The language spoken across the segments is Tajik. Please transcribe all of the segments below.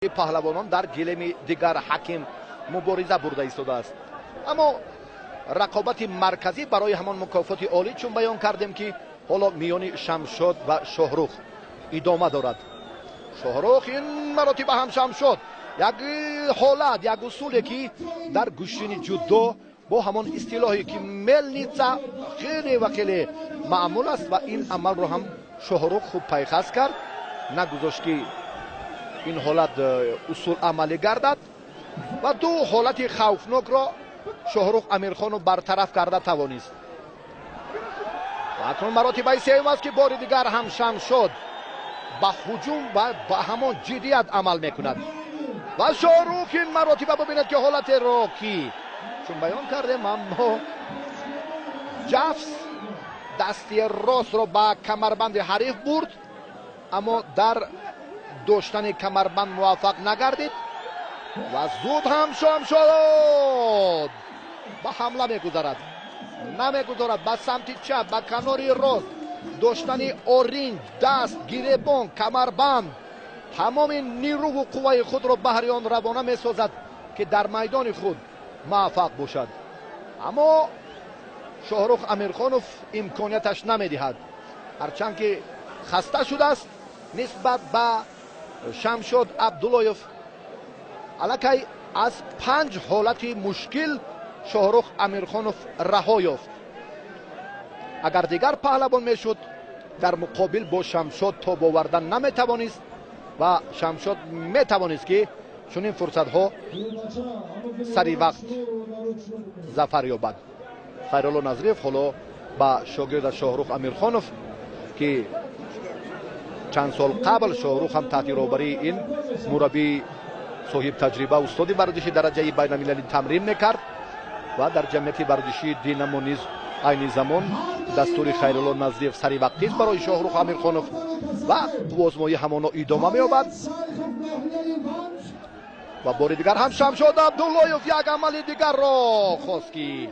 Паҳлавонон дар гилеми дигар ҳаким мубориза бурда истодааст. Аммо рақобати марказӣ барои ҳамон мукофоти олӣ, чун баён кардем, ки ҳоло миёни Шамшод ва Шоҳрух идома дорад. Шоҳрух, ин маротиба ҳам Шамшод як ҳолат, як усуле, ки дар гӯштини ҷудо бо ҳамон истилоҳе, ки мельница, хеле ва хеле маъмул аст, ва ин амалро ҳам Шоҳрух хуб пайхас кард, нагузошт, ки ин ҳолат, усул амалӣ гардад, ва ду ҳолати хавфнокро Шоҳрух Амирхонов бартараф карда тавонист. Ва акнун маротибаи сеюм аст, ки бори дигар ҳам Шамшод ба ҳуҷум ва ба ҳамон ҷиддият амал мекунад. Ва Шоҳрух ин маротиба, бибинед, ки ҳолатеро, ки чун баён кардем, аммо ҷафс дасти ростро ба камарбанди ҳариф бурд, аммо дар доштани камарбанд муваффақ нагардид. Ва зуд ҳам Шамшод ба ҳамла мегузарад, намегузорад ба самти чап, ба канори рост доштани оринҷ, даст, гиребон, камарбанд, тамоми нирӯву қувваи худро баҳри он равона месозад, ки дар майдони худ муваффақ бошад. Аммо Шоҳрух Амирхонов имконияташ намедиҳад. Ҳарчанд ки хаста шудааст нисбат ба Шамшод Абдуллоев, аллакай аз панҷ ҳолати мушкил Шоҳрух Амирхонов раҳо ёфт. Агар дигар паҳлавон мешуд, дар муқобил бо Шамшод тоб овардан наметавонист ва Шамшод метавонист, ки чунин фурсатҳо сари вақт зафар ёбад. Хайрулло Назриев ҳоло ба шогирда Шоҳрух Амирхонов, ки чанд сол қабл Шоҳрух ҳам таҳти роҳбарии ин мураббии соҳибтаҷриба, устоди варзиши дараҷаи байналмилалӣ тамрин мекард ва дар ҷамъияти варзишии «Динамо» низ айни замон, дастури Хайрулло Назриев сари вақтист барои Шоҳрух Амирхонов ва қувваозмоӣ ҳамоно идома меёбад. Ва бори дигар ҳам Шамшод Абдуллоев як амали дигарро хост, ки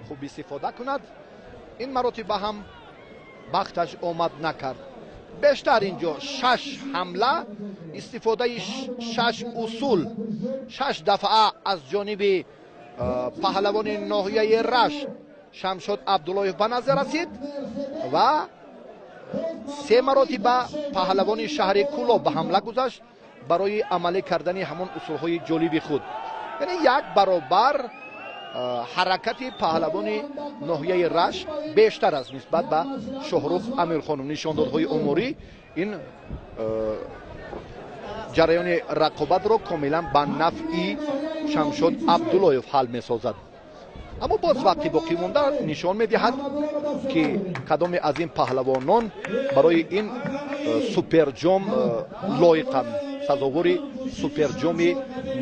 хуб истифода кунад. Ин маротиба ҳам бахташ омад накард. Бештар инҷо шаш ҳамла, истифодаи шаш усул, шаш дафъа аз ҷониби паҳлавони ноҳияи Рашт Шамшод Абдуллоев ба назар расид ва се маротиба паҳлавони шаҳри Кӯлоб ба ҳамла гузашт барои амалӣ кардани ҳамон усулҳои ҷолиби худ. Яъне як баробар ҳаракати паҳлавони ноҳияи Рашт бештар аст нисбат ба Шоҳрух Амирхонов. Нишондодҳои оморӣ ин ҷараёни рақобатро комилан ба нафъи Шамшод Абдуллоев ҳал месозад. Аммо боз вақти боқӣ монда нишон медиҳад, ки кадоме аз ин паҳлавонон барои ин суперҷом лоиқанд, сазовори суперҷоми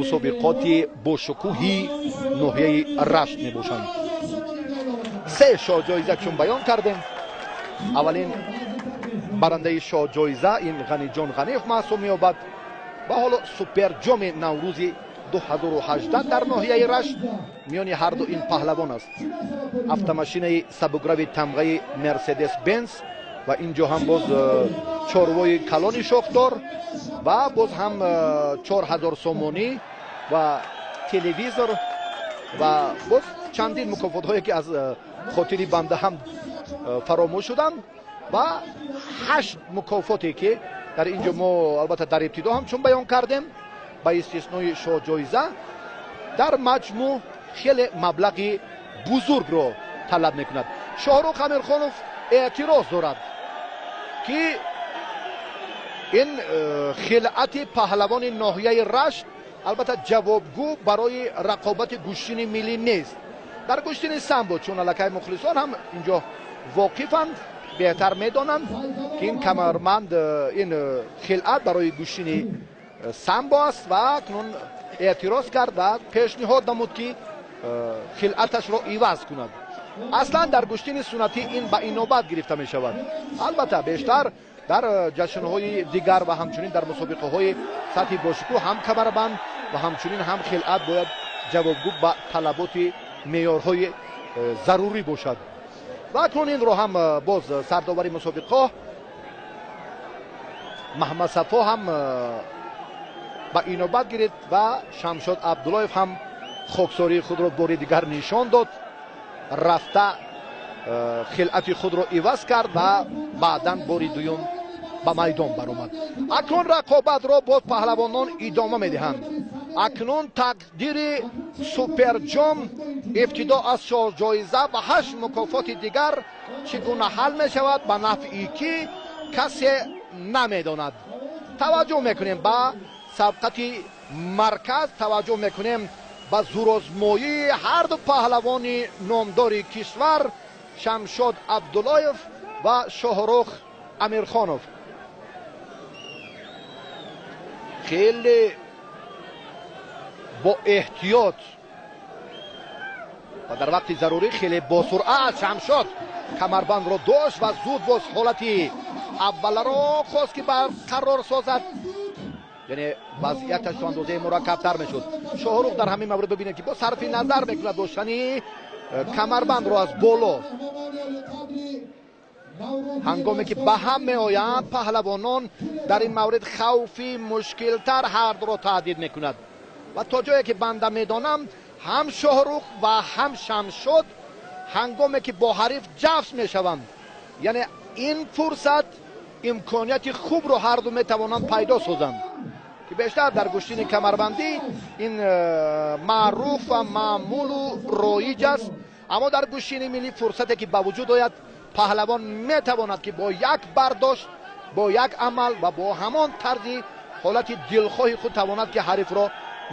мусобиқоти бошукӯҳи ноҳияи Рашт мебошанд. Се шоҳҷоиза, чун баён кардем, аввалин барандаи шоҳҷоиза ин Ғаниҷон Ғаниев маҳсуб меёбад. Ва ҳоло суперҷоми Наврӯзи 2018 дар ноҳияи Рашт миёни ҳарду ин паҳлавон аст. Автомашинаи сабукрави тамғаи Мерседес Бенз ва ин ҷо ҳам боз чорвои калони шохдор ва боз ҳам 4000 сомонӣ ва телевизор ва боз чандин мукофотҳое, ки аз хотири банда ҳам фаромӯш шуданд, ва ҳашт мукофоте, ки дар ин ҷо мо албатта дар ибтидо ҳам чун баён кардем, ба истиснои шоҳҷоиза, дар маҷмӯъ хеле маблағи бузургро талаб мекунад. Шоҳрух Амирхонов эътироз дорад, ки ин хилъати паҳлавони ноҳияи Рашт албатта ҷавобгӯ барои рақобати гӯштини миллӣ нест. Дар гӯштини самбо, чун аллакай мухлисон ҳам инҷо воқифанд, беҳтар медонанд, ки ин камарбанд, ин хилъат барои гӯштини самбо аст. Ва акнун эътироз кард ва пешниҳод намуд, ки хилъаташро иваз кунад. Аслан дар гӯштини суннатӣ ин ба инобат гирифта мешавад. Албатта, бештар дар ҷашнҳои дигар ва ҳамчунин дар мусобиқаҳои сатҳи бошукӯҳ ҳам камарбанд ва ҳамчунин ҳам хилъат бояд ҷавобгӯ ба талаботи меъёрҳои зарурӣ бошад. Ва акнун инро ҳам боз сардовари мусобиқаҳо Маҳмадсафо ҳам ба инобат гирифт ва Шамшод Абдуллоев ҳам хоксории худро бори дигар нишон дод, рафта хилъати худро иваз кард ва баъдан бори дуюм ба майдон баромад. Акнун рақобатро боз паҳлавонон идома медиҳанд. Акнун тақдири суперҷом ибтидо аз шоҳҷоиза ва 8 мукофоти дигар чӣ гуна ҳал мешавад, ба нафъи кӣ касе намедонад. Таваҷҷӯҳ мекунем ба сабқати марказ, таваҷҷӯҳ мекунем ба зурозмоии ҳар ду паҳлавони номдори кишвар Шамшод Абдуллоев ва Шоҳрух Амирхонов. Хеле бо эҳтиёт ва дар вақти зарурӣ хеле босуръат Шамшод камарбандро дошт ва зуд боз ҳолати авваларо хост ки барқарор созад, яъне вазъияташ то андозаи мураккабтар мешуд. Шоҳрух дар ҳамин маврид бибинед ки бо сарфи назар мекунад доштани камарбандро аз боло. Ҳангоме ки ба ҳам меоянд паҳлавонон дар ин маврид хавфи мушкилтар ҳардуро таҳдид мекунад ва то ҷое ки банда медонам ҳам Шоҳрух ва ҳам Шамшод ҳангоме ки бо ҳариф ҷафс мешаванд, яъне ин фурсат имконияти хубро ҳарду метавонанд пайдо созанд ки бештар дар гӯштини камарбандӣ ин маъруф ва маъмулу роиҷ аст. Аммо дар гӯштини миллӣ фурсате ки ба вуҷуд ояд паҳлавон метавонад ки бо як бардошт, бо як амал ва бо ҳамон тарзи ҳолати дилхоҳи худ тавонад ки ҳарифро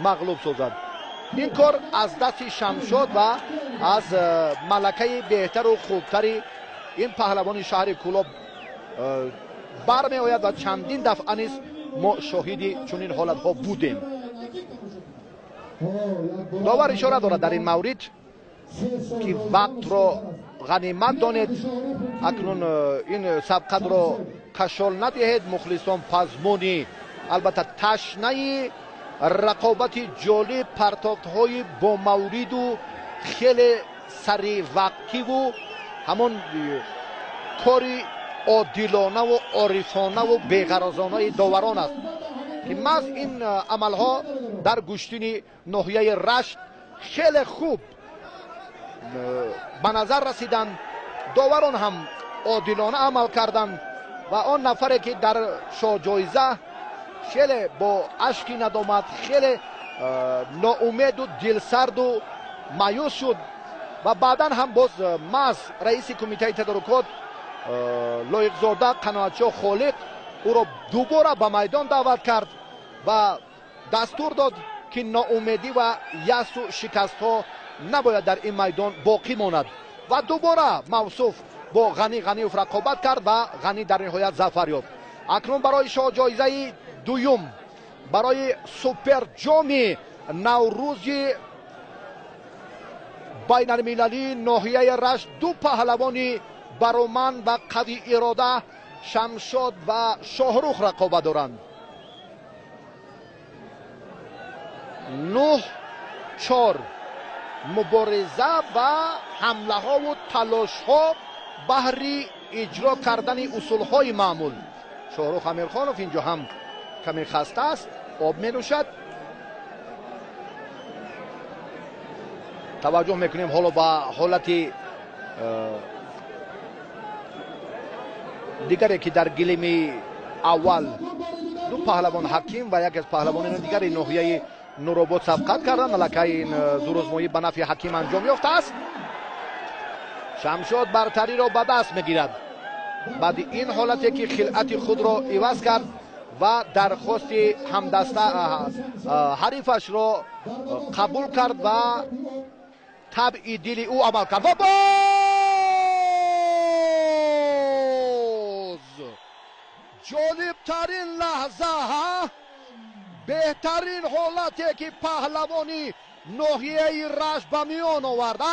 мағлуб созад. Ин кор аз дасти Шамшод ва аз малакаи беҳтару хубтари ин паҳлавони шаҳри Кӯлоб бармеояд ва чандин дафъа низ мо шоҳиди чунин ҳолатҳо будем. Довар ишора дорад дар ин маврид ки вақтро ғанимат донед, акнун ин сабқатро кашол надиҳед. Мухлисон пазмуни албатта ташнаи рақобати ҷолиб, партофтҳои бомавриду хеле саривақтиву ҳамон кори одилонаву орифонаву беғаразонаи доварон аст ки маҳз ин амалҳо дар гӯштини ноҳияи Рашт хеле хуб ба назар расиданд. Доварон ҳам одилона амал карданд ва он нафаре ки дар шоҳҷоиза хеле бо ашки надомат, хеле ноумеду дилсарду маъюс шуд ва баъдан ҳам боз маҳз раиси кумитаи тадорукот Лоиқзода Қаноатшоҳ Холиқ ӯро дубора ба майдон даъват кард ва дастур дод ки ноумедӣ ва ясу шикастҳо набояд дар ин майдон боқӣ монад ва дубора мавсуф бо Ғанӣ Ғаниев рақобат кард ва Ғанӣ дар ниҳоят зафар ёфт. Акнун барои шоҳҷоизаи дуюм, барои суперҷоми Наврӯзи байналмилалии ноҳияи Рашт ду паҳлавони бароман ва қавӣ ирода Шамшод ва Шоҳрух рақобат доранд. 9-4 мубориза ва ҳамлаҳову талошҳо баҳри иҷро кардани усулҳои маъмул. Шоҳрух Амирхонов инҷо ҳам каме хаста аст, об менӯшад. Таваҷҷӯҳ мекунем ҳоло ба ҳолати дигаре ки дар гилими аввал ду паҳлавон Ҳаким ва яке аз паҳлавонони дигари ноҳияи Нуробод сабқат карданд. Аллакай ин зурозмоӣ ба нафъи Ҳаким анҷом ёфтааст. Шамшод бартариро ба даст мегирад баъди ин ҳолате ки хилъати худро иваз кард ва дархости ҳамдаста ҳарифашро қабул кард ва табъи дили ӯ амал кард ва боз ҷолибтарин лаҳза, беҳтарин ҳолате ки паҳлавони ноҳияи Рашт ба миён овард.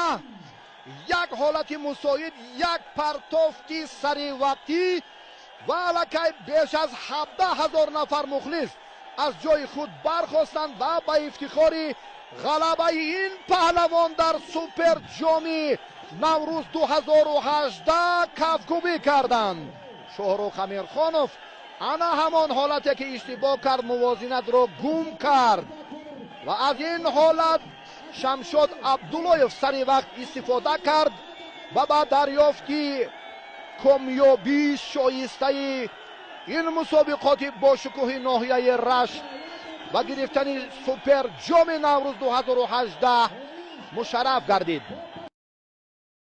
Як ҳолати мусоид, як партофти саривақтӣ ва аллакай беш аз 17 000 нафар мухлис аз ҷои худ бархостанд ва ба ифтихори ғалабаи ин паҳлавон дар суперҷоми Наврӯз 2018 кафкӯбӣ карданд. Шоҳрух Амирхонов Ана ҳамон ҳолате ки иштибоҳ кард, мувозинатро гум кард ва аз ин ҳолат Шамшод Абдуллоев сари вақт истифода кард ва ба дарёфти комёбии шоистаи ин мусобиқоти бошукӯҳи ноҳияи Рашт ва гирифтани суперҷоми Наврӯз 2018 мушарраф гардид.